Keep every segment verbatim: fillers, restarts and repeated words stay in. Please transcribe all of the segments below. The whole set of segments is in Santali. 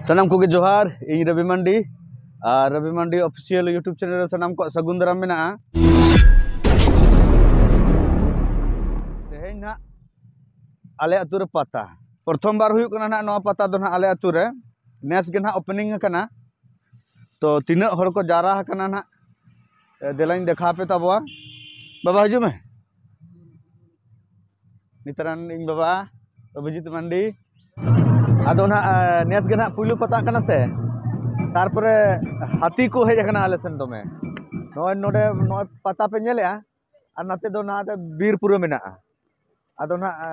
ᱥᱟᱱᱟᱢ ᱠᱚᱜᱮ ᱡᱚᱦᱟᱨ, ᱤᱧ ᱨᱚᱵᱤ ᱢᱟᱱᱰᱤ᱾ ᱟᱨ ᱨᱚᱵᱤ ᱢᱟᱱᱰᱤ ᱚᱯᱷᱤᱥᱤᱭᱟᱞ YouTube ᱪᱮᱱᱮᱞ ᱨᱮ ᱥᱟᱱᱟᱢ ᱠᱚᱣᱟᱜ ᱥᱟᱹᱜᱩᱱ ᱫᱟᱨᱟᱢ ᱢᱮᱱᱟᱜᱼᱟ᱾ ᱛᱮᱦᱮᱧ ᱱᱟᱦᱟᱜ ᱟᱞᱮ ᱟᱹᱛᱩ ᱨᱮ ᱯᱟᱛᱟ, ᱯᱨᱚᱛᱷᱚᱢ ᱵᱟᱨ ᱦᱩᱭᱩᱜ ᱠᱟᱱᱟ ᱱᱟᱦᱟᱜ ᱱᱚᱣᱟ ᱯᱟᱛᱟ ᱫᱚ ᱱᱟᱦᱟᱜ ᱟᱞᱮ ᱟᱹᱛᱩ ᱨᱮ᱾ ᱱᱮᱥ ᱜᱮ ᱱᱟᱦᱟᱜ ᱳᱯᱮᱱᱤᱝ ᱟᱠᱟᱱᱟ᱾ ᱛᱚ ᱛᱤᱱᱟᱹᱜ ᱦᱚᱲ ᱠᱚ ᱡᱟᱣᱨᱟ ᱟᱠᱟᱱᱟ ᱱᱟᱦᱟᱜ, ᱮ, ᱫᱮᱞᱟᱧ ᱫᱮᱠᱷᱟᱣ ᱟᱯᱮ ᱛᱟᱵᱚᱣᱟ᱾ ᱵᱟᱵᱟ, ᱦᱤᱡᱩᱜ ᱢᱮ᱾ ᱱᱤᱛᱟᱨᱟᱱ ᱤᱧ ᱵᱟᱵᱟ ᱚᱵᱷᱤᱡᱤᱛ ᱢᱟᱱᱰᱤ᱾ ᱟᱫᱚ ᱱᱟᱦᱟᱜ, ᱮ, ᱱᱮᱥ ᱜᱮ ᱱᱟᱦᱟᱜ ᱯᱩᱭᱞᱩ ᱯᱟᱛᱟᱜ ᱠᱟᱱᱟ ᱥᱮ, ᱛᱟᱨᱯᱚᱨᱮ ᱦᱟᱹᱛᱤ ᱠᱚ ᱦᱮᱡ ᱟᱠᱟᱱᱟ ᱟᱞᱮ ᱥᱮᱱ ᱫᱚᱢᱮ᱾ ᱱᱚᱜᱼᱚᱭ ᱱᱚᱰᱮ, ᱱᱚᱜᱼᱚᱭ ᱯᱟᱛᱟ ᱯᱮ ᱧᱮᱞᱮᱜᱼᱟ, ᱟᱨ ᱱᱟᱛᱮ ᱫᱚ ᱱᱟᱦᱟᱜ ᱵᱤᱨ ᱯᱩᱨᱟᱹ ᱢᱮᱱᱟᱜᱼᱟ᱾ ᱟᱫᱚ ᱱᱟᱦᱟᱜ, ᱮ,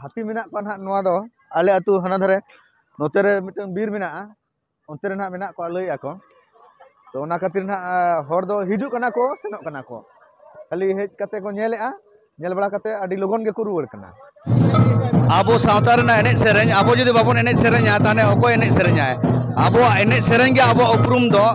ᱦᱟᱹᱛᱤ ᱢᱮᱱᱟᱜ ᱠᱚᱣᱟ ᱱᱟᱦᱟᱜ ᱱᱚᱣᱟ ᱫᱚ ᱟᱞᱮ ᱟᱹᱛᱩ ᱦᱟᱱᱟ ᱫᱷᱟᱨᱮ, ᱱᱚᱛᱮ ᱨᱮ ᱢᱤᱫᱴᱟᱝ ᱵᱤᱨ ᱢᱮᱱᱟᱜᱼᱟ, ᱚᱱᱛᱮ ᱨᱮ ᱱᱟᱦᱟᱜ ᱢᱮᱱᱟᱜ ᱠᱚᱣᱟ, ᱞᱟᱹᱭᱮᱜᱼᱟ ᱠᱚ᱾ ᱛᱚ ᱚᱱᱟ ᱠᱷᱟᱹᱛᱤᱨ ᱱᱟᱦᱟᱜ, ᱮ, ᱦᱚᱲ ᱫᱚ ᱦᱤᱡᱩᱜ ᱠᱟᱱᱟ ᱠᱚ, ᱥᱮᱱᱚᱜ ᱠᱟᱱᱟ ᱠᱚ, ᱠᱷᱟᱹᱞᱤ ᱦᱮᱡ ᱠᱟᱛᱮ ᱠᱚ ᱧᱮᱞᱮᱜᱼᱟ, ᱧᱮᱞ ᱵᱟᱲᱟ ᱠᱟᱛᱮ ᱟᱹᱰᱤ ᱞᱚᱜᱚᱱ ᱜᱮᱠᱚ ᱨᱩᱣᱟᱹᱲ ᱠᱟᱱᱟ᱾ ᱟᱵᱚ ᱥᱟᱶᱛᱟ ᱨᱮᱱᱟᱜ ᱮᱱᱮᱡ ᱥᱮᱨᱮᱧ, ᱟᱵᱚ ᱡᱩᱫᱤ ᱵᱟᱵᱚᱱ ᱮᱱᱮᱡ ᱥᱮᱨᱮᱧᱟ, ᱛᱟᱦᱚᱞᱮ ᱚᱠᱚᱭ ᱮᱱᱮᱡ ᱥᱮᱨᱮᱧᱟᱭ? ᱟᱵᱚᱣᱟᱜ ᱮᱱᱮᱡ ᱥᱮᱨᱮᱧ ᱜᱮ ᱟᱵᱚᱣᱟᱜ ᱩᱯᱨᱩᱢ ᱫᱚ᱾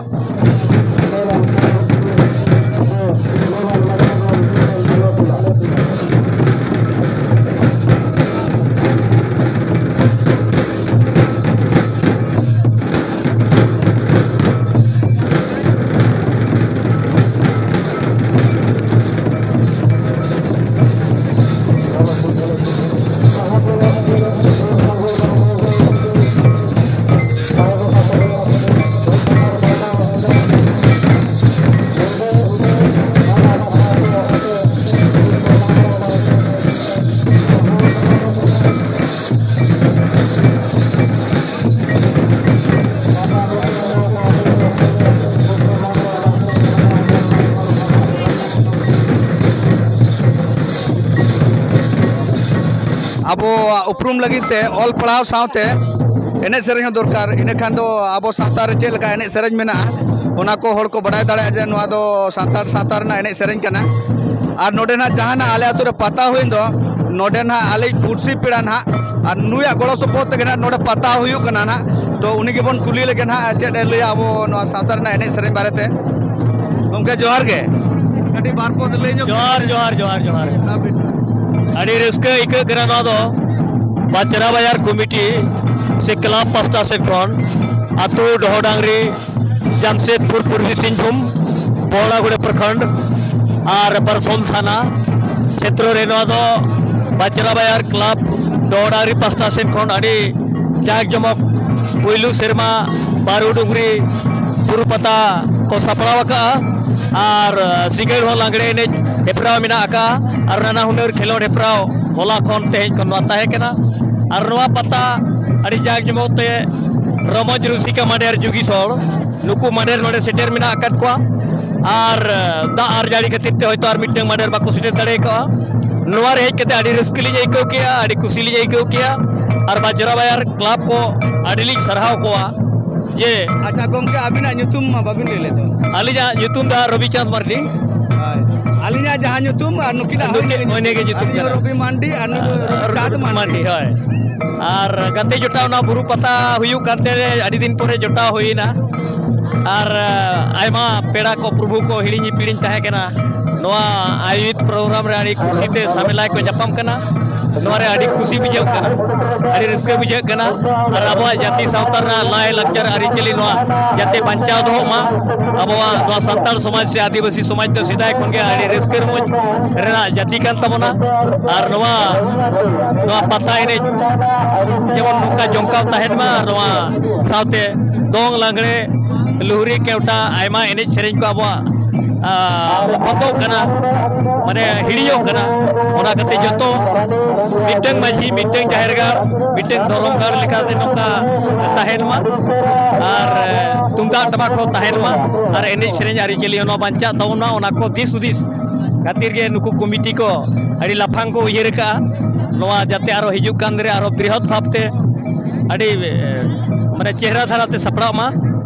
ᱟᱵᱚᱣᱟᱜ ᱩᱯᱨᱩᱢ ᱞᱟᱹᱜᱤᱫ ᱛᱮ ᱚᱞ ᱯᱟᱲᱦᱟᱣ ᱥᱟᱶᱛᱮ ᱮᱱᱮᱡ ᱥᱮᱨᱮᱧ ᱦᱚᱸ ᱫᱚᱨᱠᱟᱨ᱾ ᱤᱱᱟᱹᱠᱷᱟᱱ ᱫᱚ ᱟᱵᱚ ᱥᱟᱶᱛᱟ ᱨᱮ ᱪᱮᱫ ᱞᱮᱠᱟ ᱮᱱᱮᱡ ᱥᱮᱨᱮᱧ ᱢᱮᱱᱟᱜᱼᱟ, ᱚᱱᱟ ᱠᱚ ᱦᱚᱲ ᱠᱚ ᱵᱟᱰᱟᱭ ᱫᱟᱲᱮᱭᱟᱜᱼᱟ ᱡᱮ ᱱᱚᱣᱟ ᱫᱚ ᱥᱟᱱᱛᱟᱲ ᱥᱟᱶᱛᱟ ᱨᱮᱱᱟᱜ ᱮᱱᱮᱡ ᱥᱮᱨᱮᱧ ᱠᱟᱱᱟ᱾ ᱟᱨ ᱱᱚᱰᱮ ᱱᱟᱜ ᱡᱟᱦᱟᱱᱟᱜ ᱟᱞᱮ ᱟᱹᱛᱩ ᱨᱮ ᱯᱟᱛᱟ ᱦᱩᱭᱮᱱ ᱫᱚ, ᱱᱚᱰᱮ ᱱᱟᱜ ᱟᱞᱮᱭᱤᱡ ᱯᱩᱲᱥᱤ ᱯᱮᱲᱟ ᱱᱟᱜ ᱟᱨ ᱱᱩᱭᱟᱜ ᱜᱚᱲᱚ ᱥᱚᱯᱚᱦᱚᱫ ᱛᱮᱜᱮ ᱱᱟᱜ ᱱᱚᱰᱮ ᱯᱟᱛᱟ ᱦᱩᱭᱩᱜ ᱠᱟᱱᱟ ᱱᱟᱜ᱾ ᱛᱚ ᱩᱱᱤ ᱜᱮᱵᱚᱱ ᱠᱩᱞᱤ ᱞᱮᱜᱮ ᱱᱟᱜ ᱪᱮᱫ ᱮ ᱞᱟᱹᱭᱟ ᱟᱵᱚ ᱱᱚᱣᱟ ᱥᱟᱶᱛᱟ ᱨᱮᱱᱟᱜ ᱮᱱᱮᱡ ᱥᱮᱨᱮᱧ ᱵᱟᱨᱮᱛᱮ᱾ ᱜᱚᱢᱠᱮ, ᱡᱚᱦᱟᱨ ᱜᱮ᱾ ᱠᱟᱹᱴᱤᱡ ᱵᱟᱨ ᱯᱚᱫ ᱞᱟᱹᱭ ᱧᱚᱜ ᱡᱚᱦᱟᱨ, ᱡᱚᱦᱟᱨ, ᱡᱚᱦᱟᱨ, ᱡᱚᱦᱟᱨ᱾ ᱟᱹᱰᱤ ᱨᱟᱹᱥᱠᱟᱹ ᱟᱹᱭᱠᱟᱹᱜ ᱠᱟᱱᱟ ᱱᱚᱣᱟ ᱫᱚ ᱵᱟᱪᱨᱟ ᱵᱟᱡᱟᱨ ᱠᱚᱢᱤᱴᱤ ᱥᱮ ᱠᱞᱟᱵᱽ ᱯᱟᱥᱴᱟ ᱥᱮᱫ ᱠᱷᱚᱱ ᱟᱹᱛᱩ ᱰᱚᱦᱚᱰᱟᱝᱨᱤ, ᱡᱟᱢᱥᱮᱫᱽᱯᱩᱨ ᱯᱩᱨᱵᱤ ᱥᱤᱝᱵᱷᱩᱢ, ᱵᱚᱲᱟᱜᱩᱲᱟ ᱯᱨᱚᱠᱷᱚᱸᱰ ᱟᱨ ᱵᱟᱨᱥᱚᱞ ᱛᱷᱟᱱᱟ ᱠᱷᱮᱛᱨᱚ ᱨᱮ ᱱᱚᱣᱟ ᱫᱚ ᱵᱟᱪᱨᱟ ᱵᱟᱭᱟᱨ ᱠᱞᱟᱵᱽ ᱰᱚᱦᱚᱰᱟᱝᱨᱤ ᱯᱟᱥᱴᱟ ᱥᱮᱫ ᱠᱷᱚᱱ ᱟᱹᱰᱤ ᱡᱟᱠ ᱡᱚᱢᱚᱠ ᱯᱩᱭᱞᱩ ᱥᱮᱨᱢᱟ ᱵᱟᱨᱩ ᱰᱩᱝᱨᱤ ᱵᱩᱨᱩ ᱯᱟᱛᱟ ᱠᱚ ᱥᱟᱯᱲᱟᱣ ᱟᱠᱟᱫᱼᱟ᱾ ᱟᱨ ᱥᱤᱸᱜᱟᱹᱲ ᱦᱚᱸ ᱞᱟᱜᱽᱲᱮ ᱮᱱᱮᱡ ᱦᱮᱯᱨᱟᱣ ᱢᱮᱱᱟᱜ ᱟᱠᱟᱫᱼᱟ ᱟᱨ ᱱᱟᱱᱟ ᱦᱩᱱᱟᱹᱨ ᱠᱷᱮᱞᱳᱰ ᱦᱮᱯᱨᱟᱣ ᱦᱚᱞᱟ ᱠᱷᱚᱱ ᱛᱮᱦᱮᱧ ᱠᱷᱚᱱ ᱱᱚᱣᱟ ᱛᱟᱦᱮᱸ ᱠᱟᱱᱟ᱾ ᱟᱨ ᱱᱚᱣᱟ ᱯᱟᱛᱟ ᱟᱹᱰᱤ ᱡᱟᱠ ᱡᱚᱢᱚᱠ ᱛᱮ ᱨᱚᱢᱚᱡᱽ ᱨᱩᱥᱤᱠᱟ ᱢᱟᱰᱮᱨ ᱡᱩᱜᱤ ᱥᱚᱲ, ᱱᱩᱠᱩ ᱢᱟᱰᱮᱨ ᱱᱚᱰᱮ ᱥᱮᱴᱮᱨ ᱢᱮᱱᱟᱜ ᱟᱠᱟᱫ ᱠᱚᱣᱟ᱾ ᱟᱨ ᱫᱟᱜ ᱟᱨ ᱡᱟᱹᱲᱤ ᱠᱷᱟᱹᱛᱤᱨ ᱛᱮ ᱦᱚᱭᱛᱳ ᱟᱨ ᱢᱤᱫᱴᱟᱝ ᱢᱟᱰᱮᱨ ᱵᱟᱠᱚ ᱥᱮᱴᱮᱨ ᱫᱟᱲᱮ ᱠᱟᱣᱟ᱾ ᱱᱚᱣᱟ ᱨᱮ ᱦᱮᱡ ᱠᱟᱛᱮ ᱟᱹᱰᱤ ᱨᱟᱹᱥᱠᱟᱹ ᱞᱤᱧ ᱟᱹᱭᱠᱟᱹᱣ ᱠᱮᱜᱼᱟ, ᱟᱹᱰᱤ ᱠᱩᱥᱤ ᱞᱤᱧ ᱟᱹᱭᱠᱟᱹᱣ ᱠᱮᱜᱼᱟ᱾ ᱟᱨ ᱵᱟᱡᱽᱨᱟ ᱵᱟᱭᱟᱨ ᱠᱞᱟᱵᱽ ᱠᱚ ᱟᱹᱰᱤ ᱞᱤᱧ ᱥᱟᱨᱦᱟᱣ ᱠᱚᱣᱟ ᱡᱮ ᱟᱪᱪᱷᱟ ᱜᱚᱢᱠᱮ, ᱟᱹᱵᱤᱱᱟᱜ ᱧᱩᱛᱩᱢ ᱢᱟ ᱵᱟᱵᱤᱱ ᱞᱟᱹᱭ ᱞᱮᱫ ᱫᱚ᱾ ᱟᱹᱞᱤᱧᱟᱜ ᱧᱩᱛᱩᱢ ᱫᱚ ᱨᱚᱵᱤᱪᱟᱸᱫᱽ ᱢᱟᱨᱰᱤ᱾ ᱦᱳᱭ᱾ ᱟᱹᱞᱤᱧᱟᱜ ᱡᱟᱦᱟᱸ ᱧᱩᱛᱩᱢ ᱟᱨ ᱱᱩᱠᱤᱱᱟᱜ ᱦᱳᱭ, ᱱᱩᱠᱤᱱ ᱱᱤᱭᱟᱹ ᱦᱳᱭ, ᱱᱤᱭᱟᱹ ᱜᱮ ᱧᱩᱛᱩᱢ ᱟᱹᱞᱤᱧ ᱠᱟᱱᱟ᱾ ᱨᱚᱵᱤ ᱢᱟᱱᱰᱤ ᱟᱨ ᱱᱩᱭ ᱫᱚ ᱨᱚᱵᱤᱪᱟᱸᱫᱽ ᱢᱟᱱᱰᱤ᱾ ᱢᱟᱱᱰᱤ, ᱦᱳᱭ᱾ ᱟᱨ ᱜᱟᱛᱮ ᱡᱚᱴᱟᱣ ᱱᱚᱣᱟ ᱵᱩᱨᱩ ᱯᱟᱛᱟ ᱦᱩᱭᱩᱜ ᱠᱟᱱᱛᱮ ᱟᱹᱰᱤ ᱫᱤᱱ ᱯᱚᱨᱮ ᱡᱚᱴᱟᱣ ᱦᱩᱭᱮᱱᱟ᱾ ᱟᱨ ᱟᱭᱢᱟ ᱯᱮᱲᱟ ᱠᱚ ᱯᱨᱚᱵᱷᱩ ᱠᱚ ᱦᱤᱲᱤᱧ ᱦᱤᱯᱤᱲᱤᱧ ᱛᱟᱦᱮᱸ ᱠᱟᱱᱟ᱾ ᱱᱚᱣᱟ ᱟᱭᱳᱡᱤᱛ ᱯᱨᱳᱜᱨᱟᱢ ᱨᱮ ᱟᱹᱰᱤ ᱠᱩᱥᱤᱛᱮ ᱥᱟᱢᱮᱞᱟᱭ ᱠᱚ ᱧᱟᱯᱟᱢ ᱠᱟᱱᱟ᱾ ᱱᱚᱣᱟ ᱨᱮ ᱟᱹᱰᱤ ᱠᱩᱥᱤ ᱵᱩᱡᱷᱟᱹᱜ ᱠᱟᱱᱟ, ᱟᱹᱰᱤ ᱨᱟᱹᱥᱠᱟᱹ ᱵᱩᱡᱷᱟᱹᱜ ᱠᱟᱱᱟ᱾ ᱟᱨ ᱟᱵᱚᱣᱟᱜ ᱡᱟᱹᱛᱤ ᱥᱟᱶᱛᱟ ᱨᱮᱱᱟᱜ ᱞᱟᱭ ᱞᱟᱠᱪᱟᱨ ᱟᱹᱨᱤᱪᱟᱹᱞᱤ ᱱᱚᱣᱟ ᱡᱟᱛᱮ ᱵᱟᱧᱪᱟᱣ ᱫᱚᱦᱚᱜ ᱢᱟ, ᱟᱵᱚᱣᱟᱜ ᱱᱚᱣᱟ ᱥᱟᱱᱛᱟᱲ ᱥᱚᱢᱟᱡᱽ ᱥᱮ ᱟᱹᱫᱤᱵᱟᱹᱥᱤ ᱥᱚᱢᱟᱡᱽ ᱫᱚ ᱥᱮᱫᱟᱭ ᱠᱷᱚᱱ ᱜᱮ ᱟᱹᱰᱤ ᱨᱟᱹᱥᱠᱟᱹ ᱨᱚᱢᱚᱡᱽ ᱨᱮᱱᱟᱜ ᱡᱟᱹᱛᱤ ᱠᱟᱱ ᱛᱟᱵᱚᱱᱟ᱾ ᱟᱨ ᱱᱚᱣᱟ, ᱱᱚᱣᱟ ᱯᱟᱛᱟ ᱮᱱᱮᱡ ᱡᱮᱢᱚᱱ ᱱᱚᱝᱠᱟ ᱡᱚᱢᱠᱟᱣ ᱛᱟᱦᱮᱱ ᱢᱟ, ᱟᱨ ᱱᱚᱣᱟ ᱥᱟᱶᱛᱮ ᱫᱚᱝ, ᱞᱟᱜᱽᱲᱮ, ᱞᱩᱦᱨᱤ, ᱠᱮᱣᱴᱟ, ᱟᱭᱢᱟ ᱮᱱᱮᱡ ᱥᱮᱨᱮᱧ ᱠᱚ ᱟᱵᱚᱣᱟᱜ, ᱟ, ᱵᱚᱱᱫᱚᱜ ᱠᱟᱱᱟ, ᱢᱟᱱᱮ ᱦᱤᱲᱤᱧᱚᱜ ᱠᱟᱱᱟ᱾ ᱚᱱᱟ ᱠᱷᱟᱹᱛᱤᱨ ᱡᱚᱛᱚ ᱢᱤᱫᱴᱟᱝ ᱢᱟᱹᱡᱷᱤ, ᱢᱤᱫᱴᱟᱝ ᱡᱟᱦᱮᱨ ᱜᱟᱲ, ᱢᱤᱫᱴᱟᱝ ᱫᱷᱚᱨᱚᱢ ᱜᱟᱲ ᱞᱮᱠᱟᱛᱮ ᱱᱚᱝᱠᱟ ᱛᱟᱦᱮᱱ ᱢᱟ, ᱟᱨ, ᱮ, ᱛᱩᱢᱫᱟᱜ ᱴᱟᱢᱟᱠ ᱦᱚᱸ ᱛᱟᱦᱮᱱ ᱢᱟ, ᱟᱨ ᱮᱱᱮᱡ ᱥᱮᱨᱮᱧ ᱟᱹᱨᱤᱪᱟᱹᱞᱤ ᱦᱚᱸ ᱱᱚᱣᱟ ᱵᱟᱧᱪᱟᱜ ᱛᱟᱵᱚᱱ ᱢᱟ, ᱚᱱᱟ ᱠᱚ ᱫᱤᱥ ᱦᱩᱫᱤᱥ ᱠᱷᱟᱹᱛᱤᱨ ᱜᱮ ᱱᱩᱠᱩ ᱠᱚᱢᱤᱴᱤ ᱠᱚ ᱟᱹᱰᱤ ᱞᱟᱯᱷᱟᱝ ᱠᱚ ᱩᱭᱦᱟᱹᱨ ᱟᱠᱟᱫᱼᱟ᱾ ᱱᱚᱣᱟ ᱡᱟᱛᱮ ᱟᱨᱚ ᱦᱤᱡᱩᱜ ᱠᱟᱱ ᱫᱤᱱ ᱨᱮ ᱟᱨᱚ ᱵᱨᱤᱦᱚᱛ ᱵᱷᱟᱵᱽᱛᱮ ᱟᱹᱰᱤ, ᱮ, ᱢᱟᱱᱮ ᱪᱮᱦᱨᱟ ᱫᱷᱟᱨᱟᱛᱮ ᱥᱟᱯᱲᱟᱜ ᱢᱟ,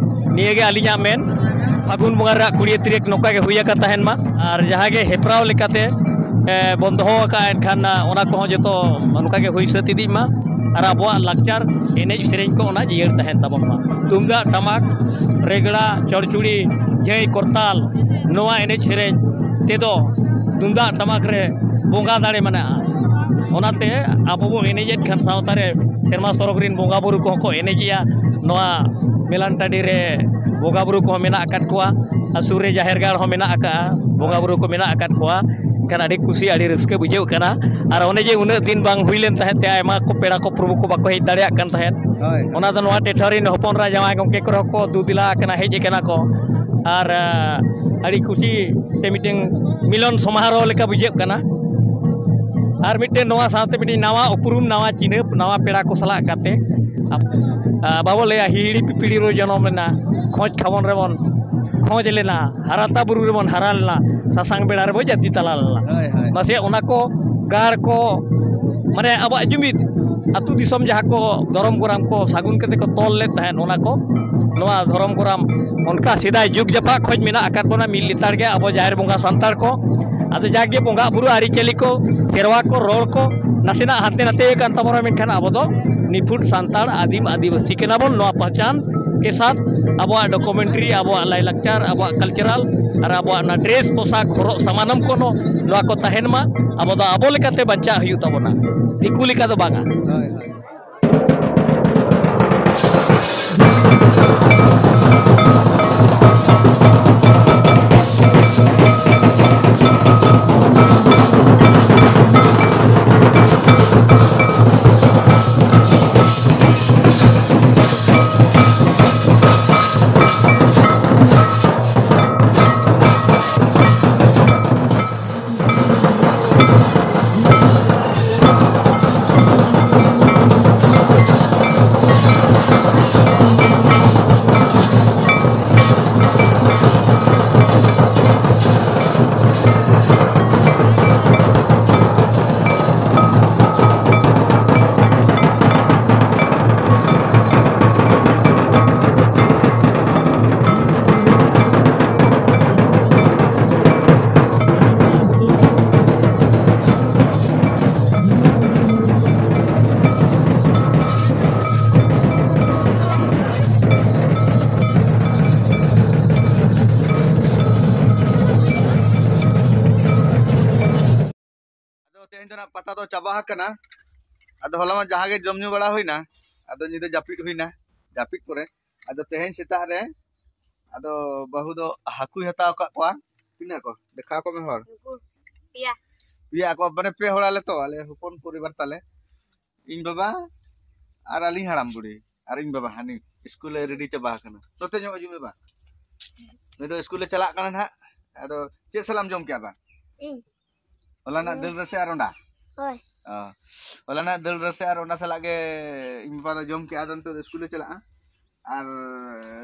ᱱᱤᱭᱟᱹᱜᱮ ᱟᱹᱞᱤᱧᱟᱜ ᱢᱮᱱ᱾ ᱯᱷᱟᱹᱜᱩᱱ ᱵᱚᱸᱜᱟ ᱨᱮᱱᱟᱜ ᱠᱩᱲᱤ ᱛᱟᱹᱨᱤᱠᱷ ᱱᱚᱝᱠᱟ ᱜᱮ ᱦᱩᱭ ᱟᱠᱟ ᱛᱟᱦᱮᱱ ᱢᱟ, ᱟᱨ ᱡᱟᱦᱟᱸ ᱜᱮ ᱦᱮᱯᱨᱟᱣ ᱞᱮᱠᱟᱛᱮ, ᱮ, ᱵᱚᱱ ᱫᱚᱦᱚ ᱟᱠᱟᱫᱼᱟ, ᱮᱱᱠᱷᱟᱱ, ᱟ, ᱚᱱᱟ ᱠᱚᱦᱚᱸ ᱡᱚᱛᱚ ᱱᱚᱝᱠᱟ ᱜᱮ ᱦᱩᱭ ᱥᱟᱹᱛ ᱤᱫᱤᱜ ᱢᱟ, ᱟᱨ ᱟᱵᱚᱣᱟᱜ ᱞᱟᱠᱪᱟᱨ ᱮᱱᱮᱡ ᱥᱮᱨᱮᱧ ᱠᱚ ᱚᱱᱟ ᱡᱤᱭᱟᱹᱲ ᱛᱟᱦᱮᱱ ᱛᱟᱵᱚᱱ ᱢᱟ᱾ ᱛᱩᱢᱫᱟᱜ ᱴᱟᱢᱟᱠ, ᱨᱮᱜᱽᱲᱟ, ᱪᱚᱲᱪᱩᱲᱤ, ᱡᱷᱟᱹᱭ, ᱠᱚᱨᱛᱟᱞ, ᱱᱚᱣᱟ ᱮᱱᱮᱡ ᱥᱮᱨᱮᱧ ᱛᱮᱫᱚ ᱛᱩᱢᱫᱟᱜ ᱴᱟᱢᱟᱠ ᱨᱮ ᱵᱚᱸᱜᱟ ᱫᱟᱲᱮ ᱢᱮᱱᱟᱜᱼᱟ᱾ ᱚᱱᱟᱛᱮ ᱟᱵᱚ ᱵᱚ ᱮᱱᱮᱡᱮᱫ ᱠᱷᱟᱱ ᱥᱟᱶᱛᱟ ᱨᱮ ᱥᱮᱨᱢᱟ ᱥᱚᱨᱚᱜᱽ ᱨᱮᱱ ᱵᱚᱸᱜᱟ ᱵᱩᱨᱩ ᱠᱚᱦᱚᱸ ᱠᱚ ᱮᱱᱮᱡᱮᱜᱼᱟ᱾ ᱱᱚᱣᱟ ᱢᱮᱞᱟᱱ ᱴᱟᱺᱰᱤ ᱨᱮ ᱵᱚᱸᱜᱟ ᱵᱩᱨᱩ ᱠᱚᱦᱚᱸ ᱢᱮᱱᱟᱜ ᱟᱠᱟᱫ ᱠᱚᱣᱟ, ᱟᱨ ᱥᱩᱨ ᱨᱮ ᱡᱟᱦᱮᱨ ᱜᱟᱲ ᱦᱚᱸ ᱢᱮᱱᱟᱜ ᱟᱠᱟᱫᱼᱟ, ᱵᱚᱸᱜᱟ ᱵᱩᱨᱩ ᱠᱚ ᱢᱮᱱᱟᱜ ᱟᱠᱟᱫ ᱠᱚᱣᱟ᱾ ᱮᱱᱠᱷᱟᱱ ᱟᱹᱰᱤ ᱠᱩᱥᱤ, ᱟᱹᱰᱤ ᱨᱟᱹᱥᱠᱟᱹ ᱵᱩᱡᱷᱟᱹᱜ ᱠᱟᱱᱟ᱾ ᱟᱨ ᱚᱱᱮ ᱡᱮ ᱩᱱᱟᱹᱜ ᱫᱤᱱ ᱵᱟᱝ ᱦᱩᱭ ᱞᱮᱱ ᱛᱟᱦᱮᱸᱫ ᱛᱮ, ᱟᱭᱢᱟ ᱠᱚ ᱯᱮᱲᱟ ᱠᱚ ᱯᱨᱚᱵᱷᱩ ᱠᱚ ᱵᱟᱠᱚ ᱦᱮᱡ ᱫᱟᱲᱮᱭᱟᱜ ᱠᱟᱱ ᱛᱟᱦᱮᱸᱫ᱾ ᱦᱳᱭ᱾ ᱚᱱᱟ ᱫᱚ ᱱᱚᱣᱟ ᱴᱚᱴᱷᱟ ᱨᱮᱱ ᱦᱚᱯᱚᱱ ᱮᱨᱟ ᱡᱟᱶᱟᱭ ᱜᱚᱢᱠᱮ ᱠᱚᱨᱮ ᱦᱚᱸ ᱠᱚ ᱫᱩ ᱫᱮᱞᱟ ᱟᱠᱟᱱᱟ, ᱦᱮᱡ ᱟᱠᱟᱱᱟ ᱠᱚ᱾ ᱟᱨ, ᱟᱹᱰᱤ ᱠᱩᱥᱤ ᱛᱮ ᱢᱤᱫᱴᱮᱱ ᱢᱤᱞᱚᱱ ᱥᱚᱢᱟᱨᱳᱦ ᱞᱮᱠᱟ ᱵᱩᱡᱷᱟᱹᱜ ᱠᱟᱱᱟ᱾ ᱟᱨ ᱢᱤᱫᱴᱮᱱ ᱱᱚᱣᱟ ᱥᱟᱶᱛᱮ ᱢᱤᱫᱴᱮᱱ ᱱᱟᱣᱟ ᱩᱯᱨᱩᱢ, ᱱᱟᱣᱟ ᱪᱤᱱᱦᱟᱹᱯ, ᱱᱟᱣᱟ ᱯᱮᱲᱟ ᱠᱚ ᱥᱟᱞᱟᱜ ᱠᱟᱛᱮ, ᱟ, ᱵᱟᱵᱚ ᱞᱟᱹᱭᱟ ᱦᱤᱦᱤᱲᱤ ᱯᱤᱯᱤᱲᱤ ᱨᱮᱵᱚ ᱡᱚᱱᱚᱢ ᱞᱮᱱᱟ, ᱠᱷᱚᱡᱽ ᱠᱷᱟᱵᱚᱱ ᱨᱮᱵᱚᱱ ᱠᱷᱚᱡᱽ ᱞᱮᱱᱟ, ᱦᱟᱨᱟᱛᱟ ᱵᱩᱨᱩ ᱨᱮᱵᱚᱱ ᱦᱟᱨᱟ ᱞᱮᱱᱟ, ᱥᱟᱥᱟᱝ ᱵᱮᱲᱟ ᱨᱮᱵᱚ ᱡᱟᱹᱛᱤ ᱛᱟᱞᱟ ᱞᱮᱱᱟ᱾ ᱦᱳᱭ, ᱦᱳᱭ᱾ ᱢᱟᱥᱮ ᱚᱱᱟ ᱠᱚ ᱜᱟᱲ ᱠᱚ, ᱢᱟᱱᱮ ᱟᱵᱚᱣᱟᱜ ᱡᱩᱢᱤᱫ ᱟᱹᱛᱩ ᱫᱤᱥᱚᱢ ᱡᱟᱦᱟᱸ ᱠᱚ ᱫᱷᱚᱨᱚᱢ ᱜᱚᱨᱟᱢ ᱠᱚ ᱥᱟᱹᱜᱩᱱ ᱠᱟᱛᱮ ᱠᱚ ᱛᱚᱞ ᱞᱮᱫ ᱛᱟᱦᱮᱸᱫ, ᱚᱱᱟ ᱠᱚ ᱱᱚᱣᱟ ᱫᱷᱚᱨᱚᱢ ᱜᱚᱨᱟᱢ ᱚᱱᱠᱟ ᱥᱮᱫᱟᱭ ᱡᱩᱜᱽ ᱡᱟᱯᱟᱜ ᱠᱷᱚᱱ ᱢᱮᱱᱟᱜ ᱟᱠᱟᱫ ᱵᱚᱱᱟ ᱢᱤᱫ ᱞᱮᱛᱟᱲ ᱜᱮ ᱟᱵᱚ ᱡᱟᱦᱮᱨ ᱵᱚᱸᱜᱟ ᱥᱟᱱᱛᱟᱲ ᱠᱚ᱾ ᱟᱫᱚ ᱡᱟᱜᱮ ᱵᱚᱸᱜᱟ ᱵᱩᱨᱩ ᱟᱹᱨᱤᱪᱟᱹᱞᱤ ᱠᱚ, ᱥᱮᱨᱣᱟ ᱠᱚ, ᱨᱚᱲ ᱠᱚ ᱱᱟᱥᱮᱱᱟᱜ ᱦᱟᱱᱛᱮ ᱱᱟᱛᱮ ᱟᱠᱟᱱ ᱛᱟᱵᱚᱱᱟ, ᱢᱮᱱᱠᱷᱟᱱ ᱟᱵᱚ ᱫᱚ ᱱᱤᱯᱷᱩᱴ ᱥᱟᱱᱛᱟᱲ ᱟᱹᱫᱤᱢ ᱟᱹᱫᱤᱵᱟᱹᱥᱤ ᱠᱟᱱᱟ ᱵᱚᱱ᱾ ᱱᱚᱣᱟ ᱯᱟᱦᱪᱟᱱ ᱠᱮ ᱥᱟᱛ ᱟᱵᱚᱣᱟᱜ ᱰᱚᱠᱩᱢᱮᱱᱴᱟᱨᱤ, ᱟᱵᱚᱣᱟᱜ ᱞᱟᱭᱼᱞᱟᱠᱪᱟᱨ, ᱟᱵᱚᱣᱟᱜ ᱠᱟᱞᱪᱟᱨᱟᱞ ᱟᱨ ᱟᱵᱚᱣᱟᱜ ᱚᱱᱟ ᱰᱨᱮᱥ ᱯᱳᱥᱟᱠ ᱦᱚᱨᱚᱜ ᱥᱟᱢᱟᱱᱟᱢ ᱠᱚ ᱱᱚ-, ᱱᱚᱣᱟ ᱠᱚ ᱛᱟᱦᱮᱱ ᱢᱟ᱾ ᱟᱵᱚ ᱫᱚ ᱟᱵᱚ ᱞᱮᱠᱟᱛᱮ ᱵᱟᱧᱪᱟᱜ ᱦᱩᱭᱩᱜ ᱛᱟᱵᱚᱱᱟ, ᱫᱤᱠᱩ ᱞᱮᱠᱟ ᱫᱚ ᱵᱟᱝᱟ᱾ ᱦᱳᱭ, ᱦᱳᱭ᱾ ᱟᱫᱚ ᱛᱮᱦᱮᱧ ᱫᱚ ᱱᱟᱜ ᱯᱟᱛᱟ ᱫᱚ ᱪᱟᱵᱟ ᱟᱠᱟᱱᱟ᱾ ᱟᱫᱚ ᱦᱚᱞᱟ ᱢᱟ ᱡᱟᱦᱟᱸ ᱜᱮ ᱡᱚᱢ ᱧᱩ ᱵᱟᱲᱟ ᱦᱩᱭᱱᱟ, ᱟᱫᱚ ᱧᱤᱫᱟᱹ ᱡᱟᱹᱯᱤᱫ ᱦᱩᱭᱱᱟ, ᱡᱟᱹᱯᱤᱫ ᱯᱚᱨᱮ ᱟᱫᱚ ᱛᱮᱦᱮᱧ ᱥᱮᱛᱟᱜ ᱨᱮ ᱟᱫᱚ ᱵᱟᱹᱦᱩ ᱫᱚ ᱦᱟᱹᱠᱩᱭ ᱦᱟᱛᱟᱣ ᱟᱠᱟᱫ ᱠᱚᱣᱟ᱾ ᱛᱤᱱᱟᱹᱜ ᱠᱚ ᱫᱮᱠᱷᱟᱣ ᱠᱚ ᱢᱮ ᱦᱚᱲ᱾ ᱱᱩᱠᱩ ᱯᱮᱭᱟ᱾ ᱯᱮᱭᱟ ᱠᱚ, ᱢᱟᱱᱮ ᱯᱮ ᱦᱚᱲ ᱟᱞᱮ ᱛᱚ, ᱟᱞᱮ ᱦᱚᱯᱚᱱ ᱯᱚᱨᱤᱵᱟᱨ ᱛᱟᱞᱮ᱾ ᱤᱧ ᱵᱟᱵᱟ ᱟᱨ ᱟᱹᱞᱤᱧ ᱦᱟᱲᱟᱢ ᱵᱩᱲᱦᱤ ᱟᱨ ᱤᱧ ᱵᱟᱵᱟ ᱦᱟᱹᱱᱤ ᱥᱠᱩᱞ ᱮ ᱨᱮᱰᱤ ᱪᱟᱵᱟ ᱟᱠᱟᱱᱟ᱾ ᱱᱚᱛᱮ ᱧᱚᱜ ᱦᱤᱡᱩᱜ ᱢᱮ ᱵᱟ᱾ ᱱᱩᱭ ᱫᱚ ᱥᱠᱩᱞ ᱮ ᱪᱟᱞᱟᱜ ᱠᱟᱱᱟ ᱱᱟᱦᱟᱜ᱾ ᱟᱫᱚ ᱪᱮᱫ ᱥᱟᱞᱟᱜ ᱮᱢ ᱡᱚᱢ ᱠᱮᱜᱼᱟ ᱵᱟ? ᱤᱧ᱾ ᱦᱚᱞᱟᱱᱟᱜ ᱫᱟᱹᱞ ᱨᱟᱥᱮ ᱟᱨ ᱚᱸᱰᱟ? ᱦᱳᱭ᱾ ᱚ, ᱦᱚᱞᱟᱱᱟᱜ ᱫᱟᱹᱞ ᱨᱟᱥᱮ ᱟᱨ ᱚᱸᱰᱟ ᱥᱟᱞᱟᱜ ᱜᱮ ᱤᱧ ᱵᱟᱵᱟ ᱫᱚ ᱡᱚᱢ ᱠᱮᱜᱼᱟ᱾ ᱟᱫᱚ ᱱᱤᱛᱚᱜ ᱫᱚ ᱥᱠᱩᱞ ᱮ ᱪᱟᱞᱟᱜᱼᱟ᱾ ᱟᱨ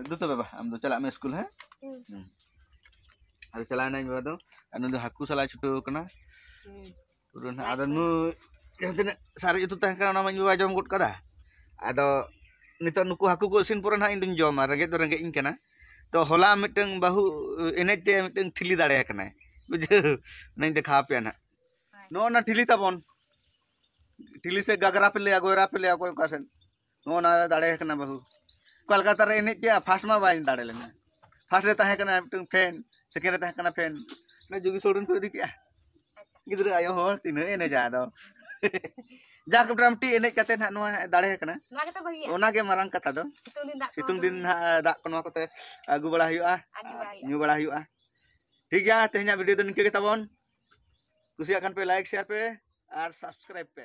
ᱫᱩ ᱛᱚᱵᱮ ᱵᱟ, ᱟᱢ ᱫᱚ ᱪᱟᱞᱟᱜ ᱢᱮ ᱥᱠᱩᱞ, ᱦᱮᱸ? ᱦᱩᱸ᱾ ᱦᱩᱸ᱾ ᱟᱫᱚ ᱪᱟᱞᱟᱣ ᱮᱱᱟ ᱤᱧ ᱵᱟᱵᱟ ᱫᱚ, ᱟᱨ ᱱᱩᱭ ᱫᱚ ᱦᱟᱹᱠᱩ ᱥᱟᱞᱟᱜ ᱮ ᱪᱷᱩᱴᱟᱹᱣ ᱠᱟᱱᱟ᱾ ᱦᱩᱸ᱾ ᱯᱩᱨᱟᱹ ᱱᱟᱦᱟᱜ ᱟᱫᱚ ᱱᱩᱭ ᱡᱟᱦᱟᱸ ᱛᱤᱱᱟᱹᱜ ᱥᱟᱨᱮᱡ ᱩᱛᱩ ᱛᱟᱦᱮᱸ ᱠᱟᱱᱟ, ᱚᱱᱟ ᱢᱟ ᱤᱧ ᱵᱟᱵᱟᱭ ᱡᱚᱢ ᱜᱚᱫ ᱠᱟᱫᱟ᱾ ᱟᱫᱚ ᱱᱤᱛᱚᱜ ᱱᱩᱠᱩ ᱦᱟᱹᱠᱩ ᱠᱚ ᱤᱥᱤᱱ ᱯᱚᱨᱮ ᱱᱟᱦᱟᱜ ᱤᱧ ᱫᱩᱧ ᱡᱚᱢᱟ, ᱨᱮᱸᱜᱮᱡ ᱫᱚ ᱨᱮᱸᱜᱮᱡ ᱤᱧ ᱠᱟᱱᱟ᱾ ᱛᱚ ᱦᱚᱞᱟ ᱢᱤᱫᱴᱟᱝ ᱵᱟᱹᱦᱩ ᱮᱱᱮᱡ ᱛᱮ ᱢᱤᱫᱴᱟᱝ ᱴᱷᱤᱞᱤ ᱫᱟᱲᱮ ᱟᱠᱟᱱᱟᱭ, ᱵᱩᱡᱷᱟᱹᱣ? ᱚᱱᱟᱧ ᱫᱮᱠᱷᱟᱣ ᱟᱯᱮᱭᱟ ᱱᱟᱦᱟᱜ᱾ ᱱᱚᱜᱼᱚ ᱱᱟ ᱴᱷᱤᱞᱤ ᱛᱟᱵᱚᱱ, ᱴᱷᱤᱞᱤ ᱥᱮ ᱜᱟᱜᱽᱨᱟ ᱯᱮ ᱞᱟᱹᱭᱟ, ᱜᱚᱭᱨᱟ ᱯᱮ ᱞᱟᱹᱭᱟ, ᱚᱠᱚᱭ ᱚᱠᱟ ᱥᱮᱫ᱾ ᱱᱚᱜᱼᱚ ᱱᱟ ᱫᱟᱲᱮ ᱟᱠᱟᱱᱟ ᱵᱟᱹᱦᱩ᱾ ᱠᱳᱞᱠᱟᱛᱟ ᱨᱮ ᱮᱱᱮᱡ ᱠᱮᱜᱼᱟ, ᱯᱷᱟᱥᱴ ᱢᱟ ᱵᱟᱭ ᱫᱟᱲᱮ ᱞᱮᱱᱟ᱾ ᱯᱷᱟᱥᱴ ᱨᱮ ᱛᱟᱦᱮᱸ ᱠᱟᱱᱟ ᱢᱤᱫᱴᱟᱝ ᱯᱷᱮᱱ, ᱥᱮᱠᱮᱱᱰ ᱨᱮ ᱛᱟᱦᱮᱸ ᱠᱟᱱᱟ ᱯᱷᱮᱱ᱾ ᱚᱱᱟ ᱡᱩᱜᱤ ᱥᱚᱨᱮᱱ ᱠᱚ ᱤᱫᱤ ᱠᱮᱜᱼᱟ᱾ ᱜᱤᱫᱽᱨᱟᱹ ᱟᱭᱳ ᱦᱚᱲ ᱛᱤᱱᱟᱹᱜ ᱮ ᱮᱱᱮᱡᱟ ᱟᱫᱚ᱾ ᱡᱟᱠ ᱢᱚᱴᱟᱢᱩᱴᱤ ᱮᱱᱮᱡ ᱠᱟᱛᱮ ᱱᱟᱦᱟᱜ ᱱᱚᱣᱟ ᱫᱟᱲᱮ ᱟᱠᱟᱱᱟ᱾ ᱱᱚᱣᱟ ᱜᱮᱛᱚ ᱵᱷᱟᱹᱜᱤᱭᱟ᱾ ᱚᱱᱟᱜᱮ ᱢᱟᱨᱟᱝ ᱠᱟᱛᱷᱟ ᱫᱚ᱾ ᱥᱤᱛᱩᱝ ᱫᱤᱱ ᱫᱟᱜ ᱠᱚ ᱥᱤᱛᱩᱝ ᱫᱤᱱ ᱱᱟᱦᱟᱜ ᱫᱟᱜ ᱠᱚ ᱱᱚᱣᱟ ᱠᱚᱛᱮ ᱟᱹᱜᱩ ᱵᱟᱲᱟ ᱦᱩᱭᱩᱜᱼᱟ, ᱟᱹᱜᱩ ᱵᱟᱲᱟ ᱦᱩᱭᱩᱜᱼᱟ᱾ ᱧᱩ ᱵᱟᱲᱟ ᱦᱩᱭᱩᱜᱼᱟ᱾ ᱴᱷᱤᱠ ᱜᱮᱭᱟ, ᱛᱮᱦᱮᱧᱟᱜ ᱵᱷᱤᱰᱤᱭᱳ ᱫᱚ ᱱᱤᱝᱠᱟᱹ ᱜᱮ ᱛᱟᱵᱚᱱ᱾ ᱠᱩᱥᱤᱭᱟᱜ ᱠᱷᱟᱱ ᱯᱮ ᱞᱟᱭᱤᱠ, ᱥᱮᱭᱟᱨ ᱯᱮ ᱟᱨ ᱥᱟᱵᱥᱠᱨᱟᱭᱤᱵ ᱯᱮ᱾